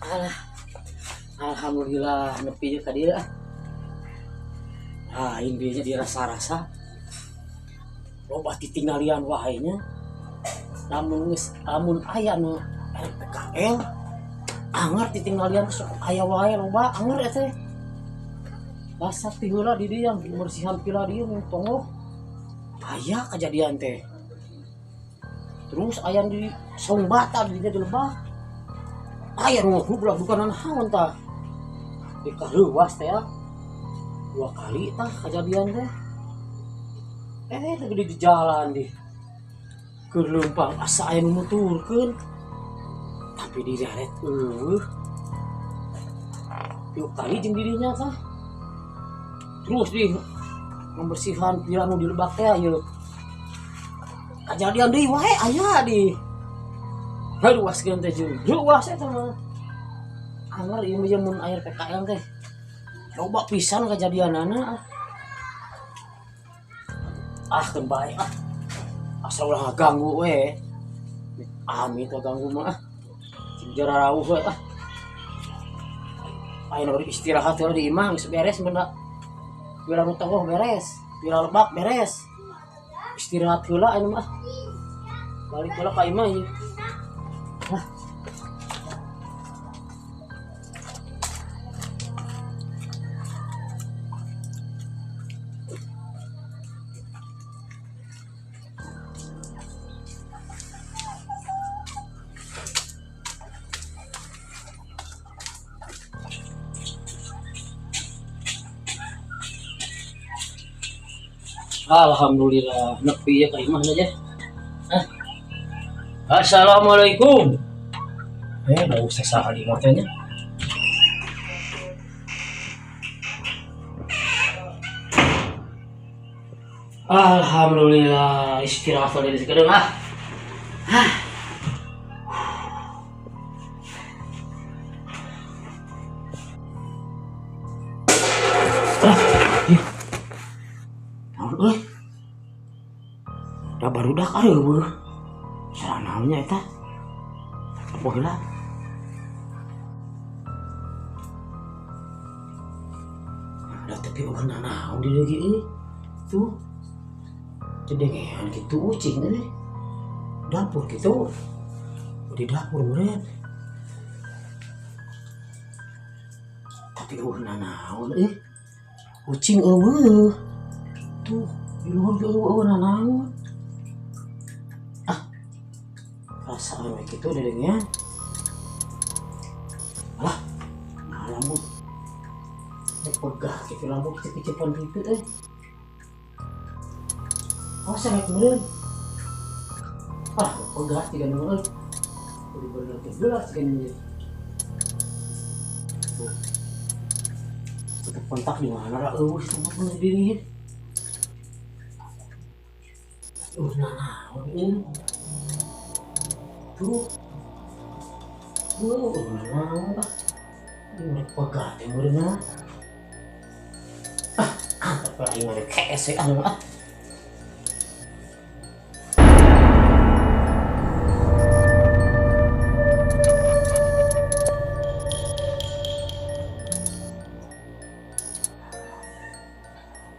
Alah. Alhamdulillah nepi ka dieu ah. Lain dieu dirasa-rasa. Loba titinggalian wae nya. Lamun geus lamun aya nu RPKL anger titinggalian sok aya wae loba anger eta teh. Basa ti heula di dieu yang bersihan pila dieu nu tonggoh. Aya kejadian teh. Terus aya di Songbata di dinya di lebak. Aya nu goblok bukan naon tah. Di kareuwas teh ya. Dua kali tah kejadian teh. Teh di jalan di keur leumpang asa aya nu muturkeun. Tapi diraret eueuh. Tilu kali jeung dirinya tah. Terus di membersihan pila nu di lebak teh ieu. Kejadian deui wae aya di. Haruaskeun teh jeung reuas eta mah. Anger ieu mah mun air PKL teh. Loba pisan kejadianana ah. Ah keun bae ah. Asal ulah ngaganggu we. Amit ganggu mah ah. Cing jararauh we ah. Ayeuna bari istirahat heula di imah geus beres benda. Pira nu tonggoh beres, pira lebak beres. Istirahat heula ayeuna mah. Balik heula ka imah ieu. Hah. Alhamdulillah, nepi ya ka imah aja. Hah? Assalamualaikum. Nggak usah saha di matanya. Alhamdulillah, istirahat lagi sekarang ah. Hah. Ah, ih. Naon euy? Da barudak areueuh. Salah naonnya eta? Apa heula? Da tapi eueuh nanaon di dieu ge euy. Tuh. Cedengean kitu ucing euy. Dapur kitu. Di dapur meureun. Tapi eueuh nanaon euy. Ucing eueuh. Tuh, di luhur ge eueuh nanaon. Ah. Perasaan we kitu dedengean. Alah, nah lampu. Rek pegah kitu lampu kecep-kecepan kitu euy. Awas rek meureun. Ah, pegah tiga nu euy. Kudu bener teh gelas tiga nu. Tuh. Tutup kontak di mana lah eueuh sama bener diri. Eueuh nanaon euy. Tuh. Eueuh nanaon ah. Ieu rek pegah teh meureun ah. Ah, antep lah aing mah rek kees we ah ah.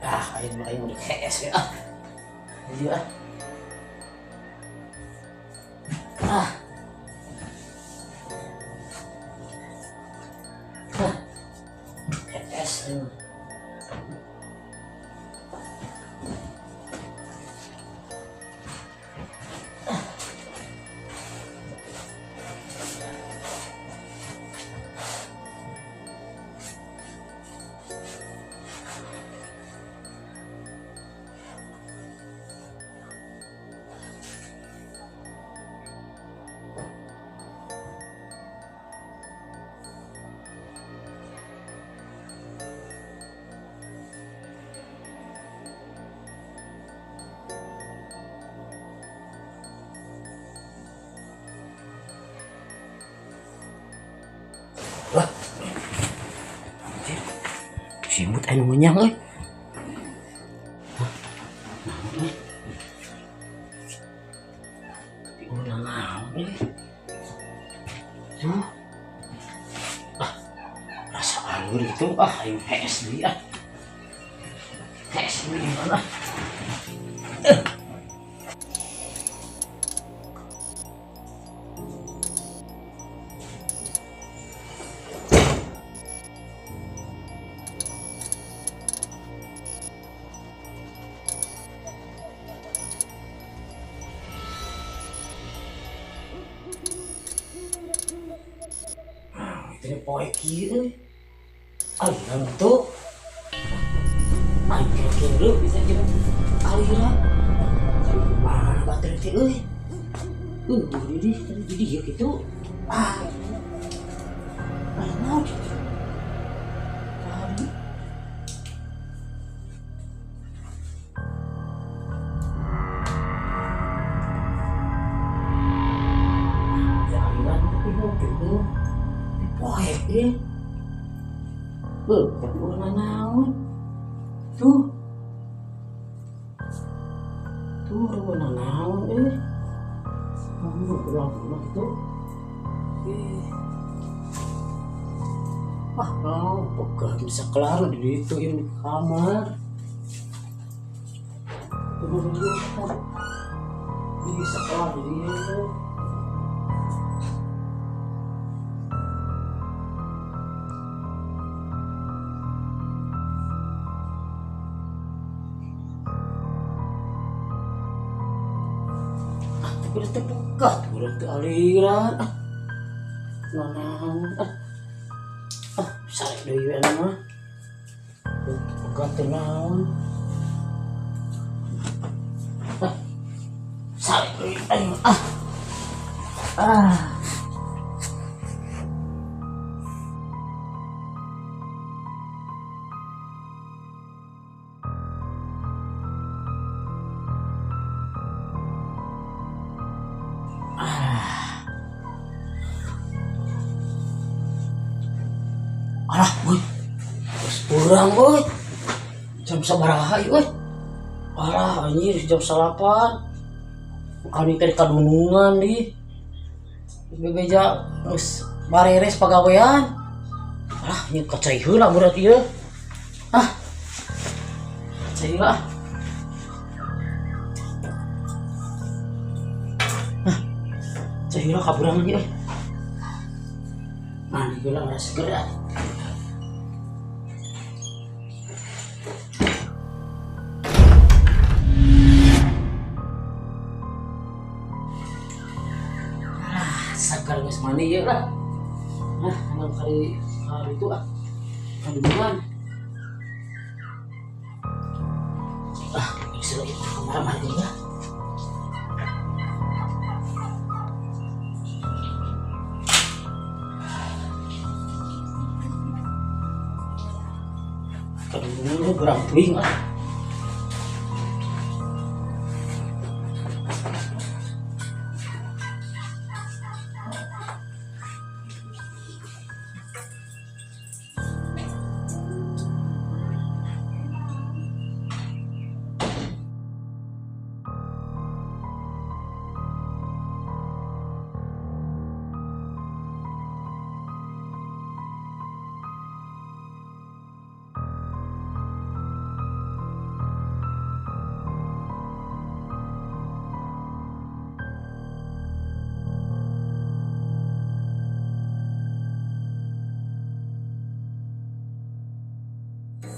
Ah, aing mah aing udah kees we ah. Iya ah. Ah. Ah. Kees aing. Lah. Anjir. Simut anu menyang euy. Hah? Naon euy? Tapi ulah naon euy. Tuh. ah. Hes, gimana? Itu poe kieu euy. Aliran tuh. Aing kira-kira bisa jeung aliran. Mana baterai teh euy? Di dieu kitu. Ah. Ah, naon kitu? Tadi. Ya aliran tapi mobil poe ieu. Tapi urang naon? Tuh. Tuh urang naon euy. Urang mah kitu. Wah, mau pegah bisa kelar di ditu ieu di kamar. Tuh bisa kelar di dieu. Udah terbuka tuh, udah aliran. Ah, naon ah. Ah, sarek deui we mah. Buka teh naon. Ah. Sarek deui aing ah. Ah. Alah, woi. Terus kurang, woi. Jam sabaraha ieu, woi. Alah, anjir jam 9. Kami teh kadunungan di. Bebeja geus bareres pagawean. Alah, ieu kacai heula budak ieu. Ah. Kacai heula. Ah. Kacai heula kaburangan ieu. Mandi heula ora seger ah. Segar geus mandi ieu lah. Nah, emang kali hari itu ah. Kadunungan. Ah, bisa lagi kamar mandi lah. Kadunungan berang teuing ah.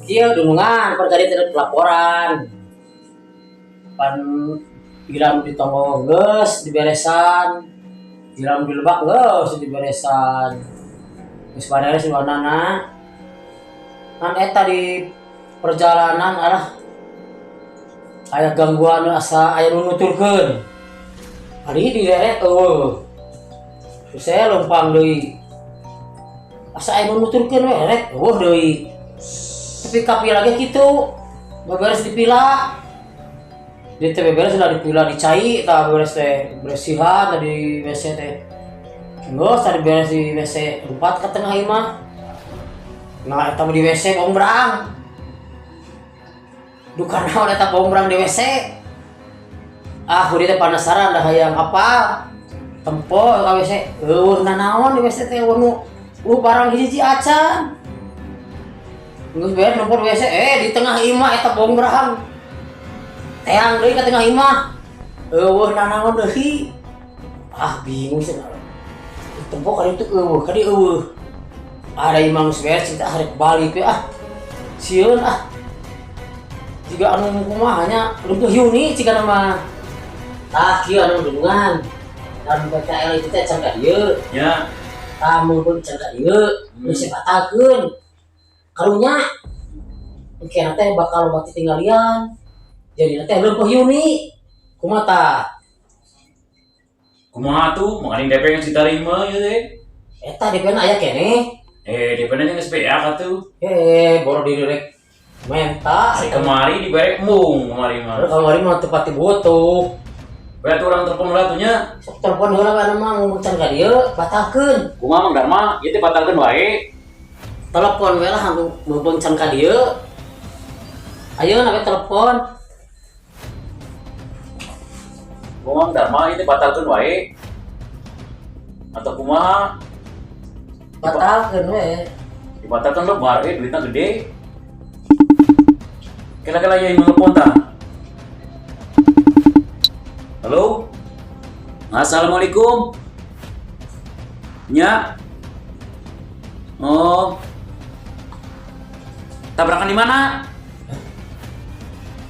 Iya, dunungan, per tadi tidak laporan. Pan iram di tonggo geus diberesan. Iram di lebak geus diberesan. Geus bareres warnana. Kan eta di perjalanan alah aya gangguan asa aya nu nuturkeun. Ari direret eueuh. Terus saya lempang deui. Asa aya nu nuturkeun we rek eueuh deui. Tapi kapila ge kitu. Beberes dipila. Di teh beberes udah dipila dicai tah beberes teh bersihan tadi WC teh. Geus tadi beres di WC lompat ke tengah imah. Nah eta di WC bombrang. Duka naon eta bombrang di WC. Ah, kudu teh penasaran dah hayang apa. Tempo ka WC. Eueuh nanaon di WC teh eueuh nu barang hiji acan. Geus beres nyemprot WC di tengah imah eta bongbrang. Teang deui ka tengah imah. Eueuh nanaon deui. Ah bingung sih. Tembok kali itu eueuh, kali eueuh. Ada imah geus beres kita arek balik we ah. Sieun ah. Jiga anu kumaha nya leumpeuh Yuni ciga mah. Tah kieu anu dulungan. Dan PKL itu teh can ka dieu. Ya. Tah mun pun can ka dieu, geus dibatalkeun. Karunya engke teh bakal loba tinggalian. Jadi teh leumpeuh Yuni. Kumaha tah? Kumaha tuh? Makanya DP yang ditarima ieu teh. Eta DP na aya keneh. DP na geus beak atuh. Boro diri rek menta. Hari kemari dibere embung kemari mah. Kamari mah teu pati butuh. Bae atuh urang telepon heula atuh nya. Sok telepon heula kana mah ngomong can ka dieu, batalkeun. Kumaha Mang Dharma? Ieu teh batalkeun wae. Telepon we lah mumpung can ka dieu. Ayeuna we telepon. Kumaha Mang Dharma ieu teh batalkeun wae. Atau kumaha? Batalkeun we. Dibatalkeun lebar duitna gede. Kela-kela ieu nelpon tah. Halo. Assalamualaikum. Nya. Oh. Tabrakan di mana?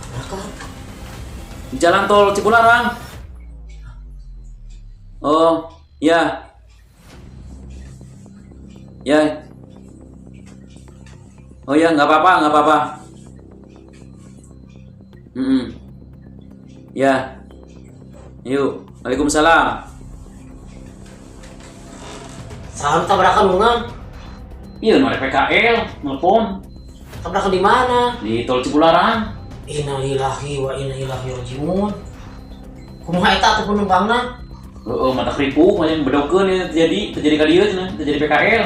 Tabrakan. Di jalan tol Cipularang. Oh, ya. Ya. Oh ya, nggak apa-apa, nggak apa-apa. Ya. Yuk, waalaikumsalam. Salam tabrakan bunga. Iya, nu ada PKL, nelpon. Tabrakan di mana? Di tol Cipularang. Innalillahi wa inna ilaihi rajiun. Kumaha eta atuh penumpangna? Heeh, mata keripuk, macam bedokeun ieu terjadi ka dieu cenah, terjadi PKL.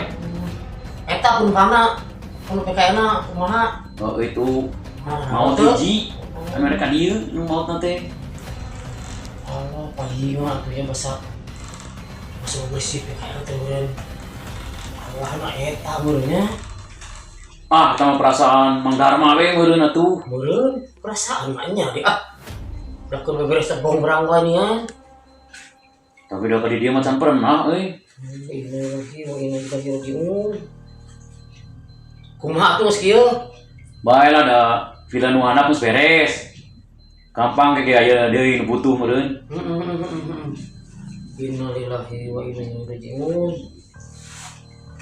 Eta penumpangna, penumpang PKL-na kumaha? Oh, itu Nah, maot hiji. Anu ada ka dieu nu maotna teh. Allah, palima atuh nya basa bersih PKL teh meureun. Allah na eta meureunnya. Ah, eta mah perasaan Mang Dharma we meureun atuh. Meureun perasaan mah nya di ah. Udah beberes teh bongbrang wae nya. Tapi udah ka di dieu mah can pernah euy. Innalillahi wa inna ilaihi rajiun. Kumaha atuh geus kieu? Bae lah da villa nu handap geus beres. Gampang ke aya deui nu butuh meureun. Innalillahi wa inna ilaihi rajiun.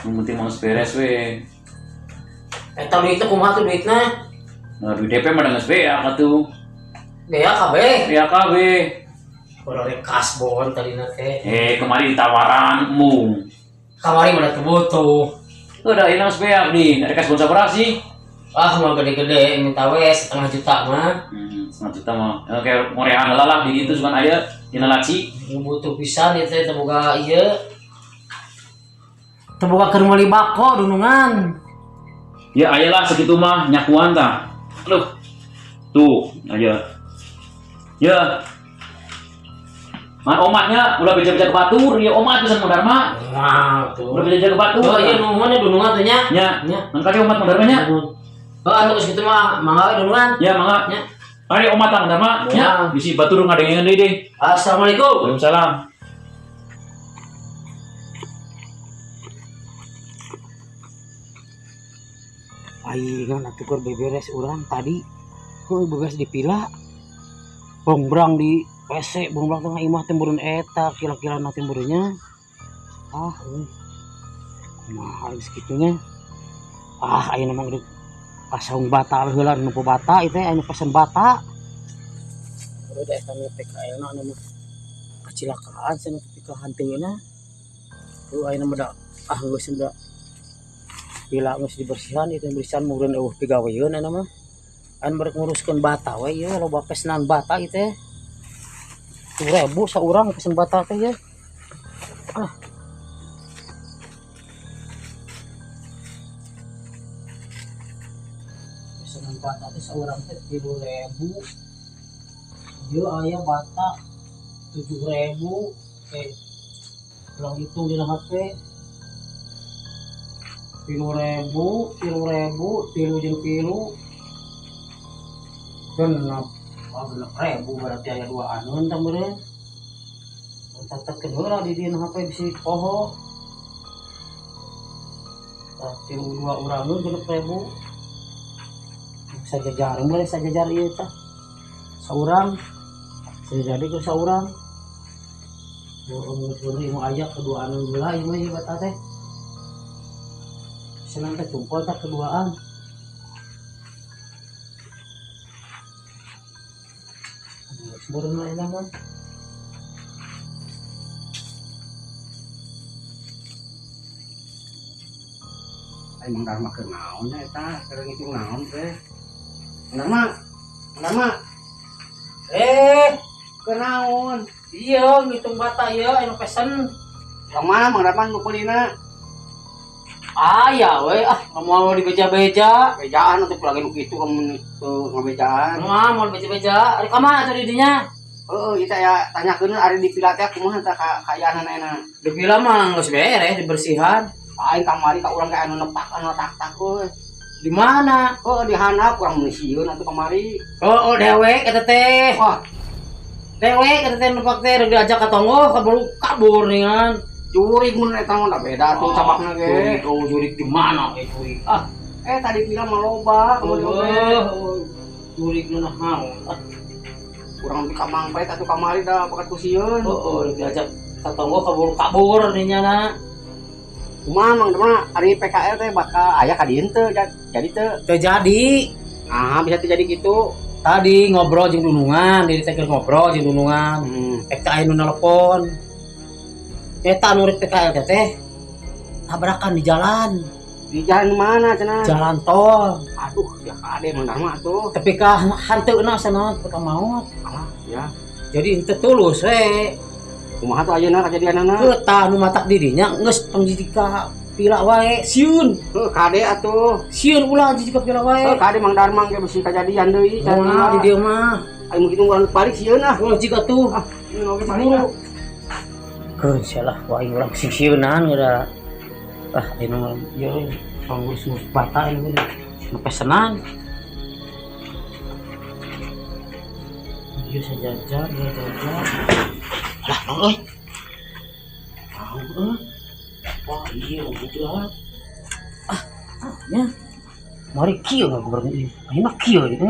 Nu penting mah geus beres we. Eta duitna kumaha tuh duitna? Nah, duit DP mah da geus beak atuh. Beak kabeh. Beak kabeh. Kalau rek kasbon tadina teh. Kemari ditawaran mung. Kamari mah teu butuh. Udah ieu geus beak di, rek kasbon sabaraha sih? Ah, mau gede-gede minta we 0,5 juta mah. 0,5 juta mah. Kayak ngorean heula lah di ditu sugan aya dina laci. Nu butuh pisan ieu teh teu boga ieu. Teu boga keur meuli bako dunungan. Ya aya lah segitu mah nyakuan tah. Aduh. Tuh, aya. Ya. Man omatnya ulah beja-beja ke batur, ya omat pisan Mang Dharma. Wah, tuh. Ulah beja-beja ke batur. Oh iya nuhun ya dunungan teh nya. Nya. Nya. Ngan kali omat Mang Dharma nya. Oh, anu geus kitu mah mangga we dunungan. Ya, mangga. Nya. Mari omat Mang Dharma. Nya, bisi batur ngadengeun deui deh. Assalamualaikum. Waalaikumsalam. Aing atuh keur beberes urang tadi. Heuh beberes di pila. Bongbrang di WC, bongbrang tengah imah teh meureun eta kira-kira na teh meureunnya. Ah, euy. Kumaha geus kitu nya? Ah, ayeuna mah geus kasaung bata heula nu bata ieu teh anu pesen bata. Udah eta nu PKL na anu mah kacilakaan cenah tepi ka hanteuna. Tuh ayeuna mah da ah geus da pila geus dibersihan itu bersihan meureun eueuh pigaweun ayeuna mah. Anu barek nguruskeun bata we ieu loba pesenan bata ieu teh. 1000 saurang pesen bata teh ya. Ah. Pesenan bata teh saurang teh 3.000. Ieu aya bata 7.000. Ulang hitung dina HP. 3.000, 3.000, tilu jeung tilu. Genep. Oh, 6.000 berarti aya dua aneun tah meureun. Catetkeun heula di dieu HP bisi poho. Tah tilu dua urangeun 6.000. Sajajar boleh sajajar ieu tah. Saurang. Sajajar deui saurang. Geus bener ieu mah aya keduaan heula ieu mah ieu bata teh. Senang teh tumpul tah keduaan. Geus bener mah enak mah. Ai Mang Darma keur naon nya eta? Keur ngitung naon teh? Mang Darma. Mang Darma. Keur naon? Iya, ngitung bata ieu anu pesen. Ka mana Mang Darma nu kulina? Aya we, ah moal dibeja-beja. Bejaan atuh lagi nu kitu kamu teu ngabejaan. Moal moal beja-beja. Ari ka mana atuh di dinya? Heeh, ieu teh aya tanyakeun ari di vila teh kumaha tah kaayaan enak. Di vila mah geus beres dibersihan. Aing kamari ka urang kayak anu nepak anu tak-tak euy. Di mana? Oh, di handap urang mun sieun atuh kamari. Oh, dewek eta teh. Wah. Dewek eta teh nepak teh diajak ka tonggoh kabur kabur ningan. Jurig mun eta mah da beda tuh cabakna ge. Jurig, oh jurig di mana eh jurig? Ah, tadi vila mah loba, kamari oge. Oh, jurig nu naon? Ah, urang di ka Mang Pait atuh kamari da bakat ku sieun. Oh, diajak ka tonggoh kabur kabur ninyana. Kumaha Mang Darma ari PKL teh bakal aya ka dieu teu jadi teu? Teu jadi. Nah, bisa teu jadi kitu. Tadi ngobrol jeung dunungan, diri teh keur ngobrol jeung dunungan. Ek teh aya nu nelpon. Eta anu rek PKL teh teh tabrakan di jalan. Di jalan mana cenah? Jalan tol. Aduh, ya kade Mang Darma tuh. Tapi ka hanteuna cenah teu ka maot. Alah, ya. Jadi henteu tulus we. Kumaha tuh ayeuna kajadianana? Heuh, tah nu matak di dinya geus tong jiji ka pila wae, sieun. Heuh, kade atuh. Sieun ulah jiji ka pila wae. Heuh, kade Mang Darma ge bisi kajadian deui Moal di dieu mah. Aing kitu urang balik sieun ah. Ulah jika tuh. Ah, ieu oge balik ah. Keun salah wae urang sisieunan geura. Ah, ieu mah ieu pangurus-ngurus bata ieu nu pesenan. Ieu sajajar, ieu sajajar. Alah, naon euy? Naon euy? Wah, iya gitu ah. Ah, nya. Mari kieu ngagobrol ieu. Ayeuna kieu gitu.